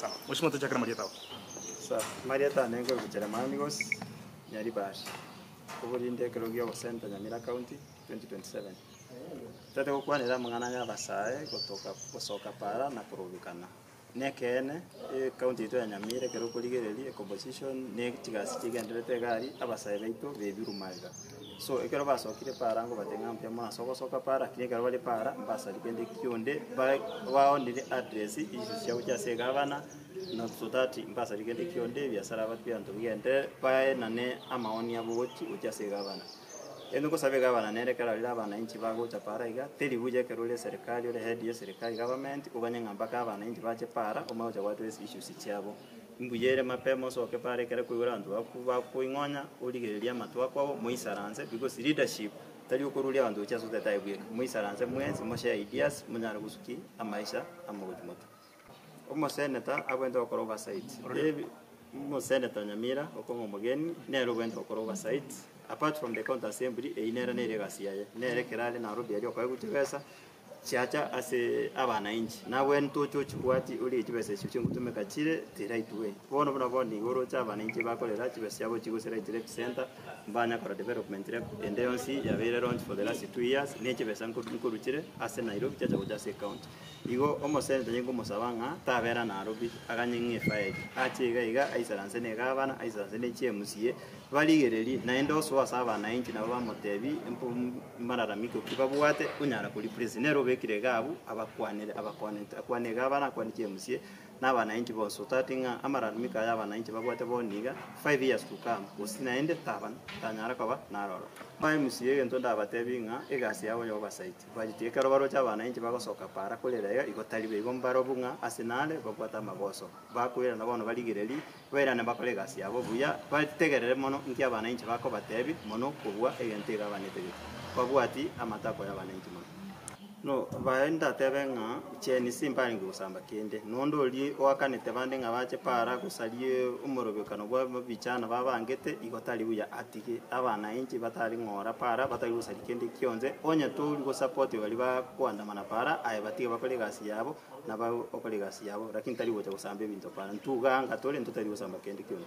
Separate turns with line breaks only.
Sawa. Mheshimiwa tochakere amarieta ao.
Sawa. Amarieta ane nkorokwa Jeremiah Migosi Nyaribari, oborinde ekero gia obosenta Nyamira County 2027. Totagete gokwanera amang'ana ya abasae gotoka gosoka para na korobekana. Nekeene, ecounty yaito ya Nyamira ekero okorigereria ecomposition ne chigasi chigendererete iga aria, abasae baito bebirwe magega. So ekero basokire para ngobatebia ng'a mbuya mono ase ogosoka para, lakini ekero bare para mbasari kende kionde ba baonire address issues chiabo chia ase egavana not so that mbasari kende kionde ebiasara abwo ebinto bigenderere baenane amaoni abo gochi gochia ase egavana. Ere ngosabe gavana nere ekero arire abananchi bagocha para iga, teri buya ekero ore eserekari ore head ya eserekari government oganye ng'a mpaka abananchi bache para omanye gocha goaddress issues chiabo. Mbuya ere mapema osoke para ekero koigora abanto baku bakoing'onya origereria amatwako abo moisaranse because leadership tari okoruria abanto gochia ase otete aye bweka, moisaranse mwensi moshare ideas monyare gosukia amaisha amo gochia motwe. Omoseneta abwenerete gokora oversight. Ebi omoseneta Nyamira okong'a omogeni nere obwenerete gokora oversight apart from the county assembly eyio nere nere egasi yaye. Nere ekero are Nairobi aria okoegwa chibesa chiacha ase abananchi nabwenerete oche ochibwati orie chibesa echio chingotumeka chire the right way. Bono buna bono igo oroche abananchi bakorera chibesa chiabo chigose right left center mbanya kora development ende yonsi yabeire launch for the last 2 years ne chibesa nkoru chire ase Nairobi chiacha gocha ase ecounty. Igo omoseneta onye nkomosaba ng'a tabera Nairobi aganye ng'a efaeli, ache iga iga aisaranse na egavana, aisaranse ne chiMCA, barigererie, naende osoe ase abananchi nabo bamotebi mpo malalamiko ki babwate onyara ko replace. Nere obekire iga abwo abakwanere abakwanete akwane egavana, akwane chiMCA, na abananchi bonsi otati ng'a amalalamiko aya abananchi babwate bono iga, 5 years to come, gose naende taba tanyara koba naroro. Ba MCA egento ndabatebi ng'a egasi yabo ya oversight. Baritie ekero baroche abananchi bagosoka para korera iga, igo tari bo, igo mbarobwo ng'a ase nare babwate amagoso. Bakoirana bono barigererie, bairane bakore egasi yabo buya, bategerere mono inki abananchi bakobatebia mono kobua egento iga abanetegete. Babwati amatakwa y'abananchi mono. No baye ndatebe ng'a Gen-Z mbarenge gosamba kende, nonde oria oakanete bande ng'a bache para gosaria omorobekano bwa vijana babangete, igo tari buya atige abananchi batari ng'ora para batari gosaria kende kionsi, onye tori gosupport baria bakoandamana para, aye batige bakore egasi yabo, nabo okore egasi yabo, lakini tari gocha gosamba ebinto para. Ntuganga tore ntotari gosamba kende kionsi.